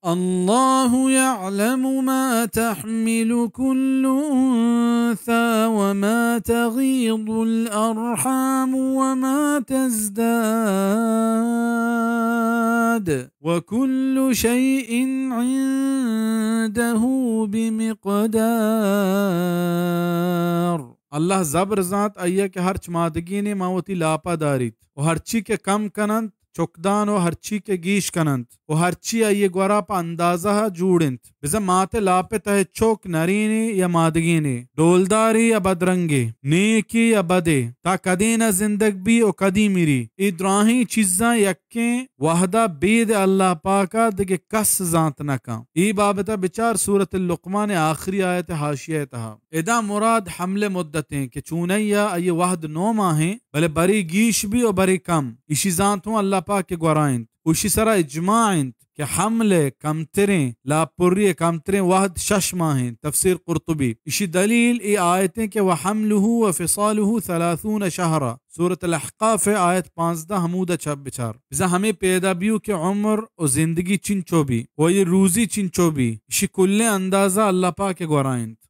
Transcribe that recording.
الله يعلم ما تحمل كل أنثى وما تغيض الأرحام وما تزداد وكل شيء عنده بمقدار۔ اللہ زبر زانت آئی ءَ کہ ہرچ مادگینے ماں وتی لاپا داریت و ہرچی کہ کم کننت چکدان و ہرچی کہ گیش کننت و ہرچی آئی ءِ گورا پہ اندازہ ءَ جوڑ انت۔ بزاں مات ءِ لاپ ءِ تہ ءَ چک نرینے یا مادگینے، ڈولدارے یا بدرنگے، نیکے یا بدے، تا کدین ءَ زندگ بی و کدی مری، اے دراہیں چیزاں یکیں وہدا بید اللہ پاکا دگہ کس زانت نہ کن۔ اے بابتا بچار سورت لقمان ءِ آخری آیت ءِ حاشیہ ءِ تہا۔ ادا مراد حمل ءِ مدتیں کہ چونیا آئی ءِ وہد نو ماہیں، بلے برے گیش بی و برے کم، ایشی زانت ہوں اللہ پاک ءِ گورا انت۔ و ایشی سرا اجماع انت کہ حمل ءِ کمتریں، لاپ پری ءِ کمتریں وہد شش ماہیں۔ تفسیر قرطبی۔ ایشی دلیل اے آیتیں کہ وحمله وفصاله ثلاثون شهرا، سورت الاحقاف ءِ آیت پانزدہ، ہمودا چپ بچار۔ بزاں ہمے پیدا بیو کہ عمر و زندگی چنچو بی و اے روزی چنچو بی، ایشی کلیں اندازہ اللہ پاک ءِ گورا انت۔